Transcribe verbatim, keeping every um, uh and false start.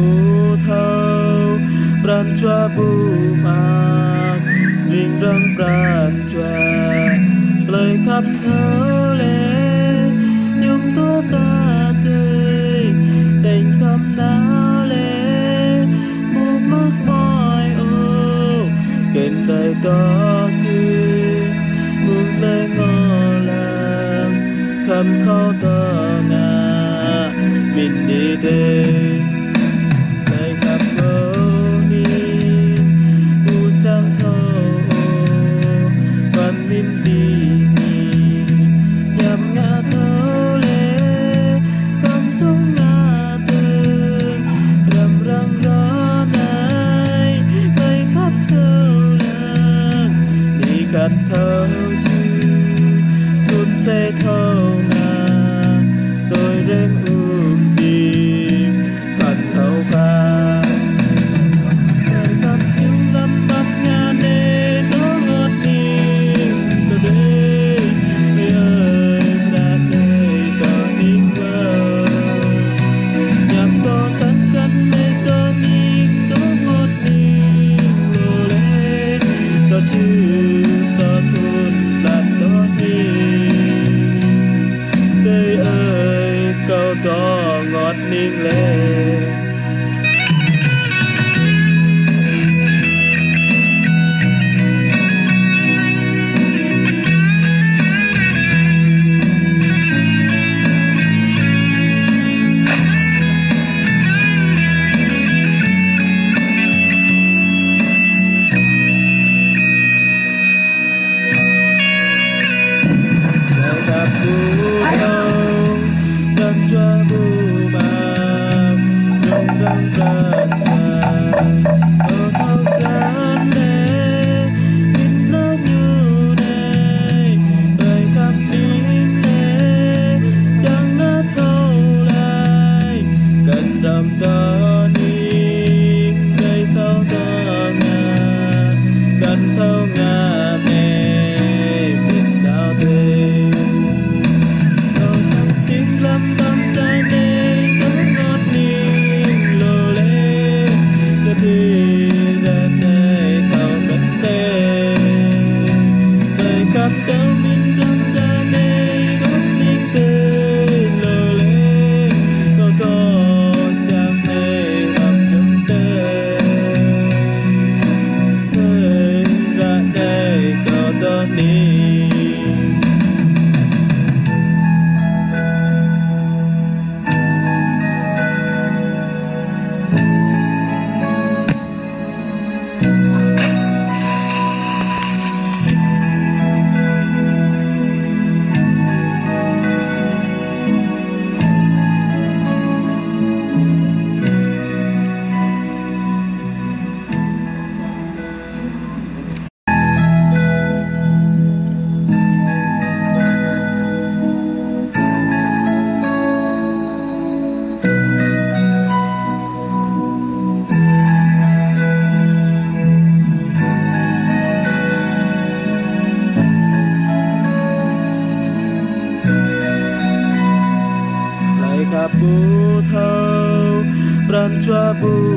Ƀu thâo pran jua ƀu mơak, ring răng pran jua, tơlơi khăp thâo lĕ, yŭm tŭ ta tui, teng khăm nao lĕ, ƀu mơak mơai ôh, kơnh tơlơi tŏ sĭ, ƀu tơlơi ngŏ lăng, khăm thâo tŏ ngă, mĭn đi tê. Tơlơi khăp kơ ni, ƀu čang thâo ôh, pran mĭn đi ni, ñăm ngă thâo lĕ, khăm sung ngă tơ̆ng, răm răng rŏ nai, tơlơi khăp thâo lăng, ni khăp thâo čư, sut se thâo ngă, tui reng um jing, khăp thâo khăp. Tơlơi khăp jing lăm ƀăng ngă nê, tơngot ning, tơdơi, ơi, tơdơi, tơning lơ. Ñăm tŏ tăn kăn nê, tơning, tơngot ning, lơ lê, tơčư, tơthun, tơning. Adơi ơi, kâo tơngot ning lĕ. Kăn thâo ngă mê, mĭn đaŏ tê. Tơngot ning lăm ƀăng tai nê, tơngot ning lơ lê, kơ tui ră nê thâo kăn tê. Tơlơi khăp tơl mĭn răng ră nê, tơngot ning tê lơ lê, kâo tŏ čang nê hăp čang tê. Tui ră nê kâo tơning. Tơlơi khăp ƀu thâo, pran jua ƀu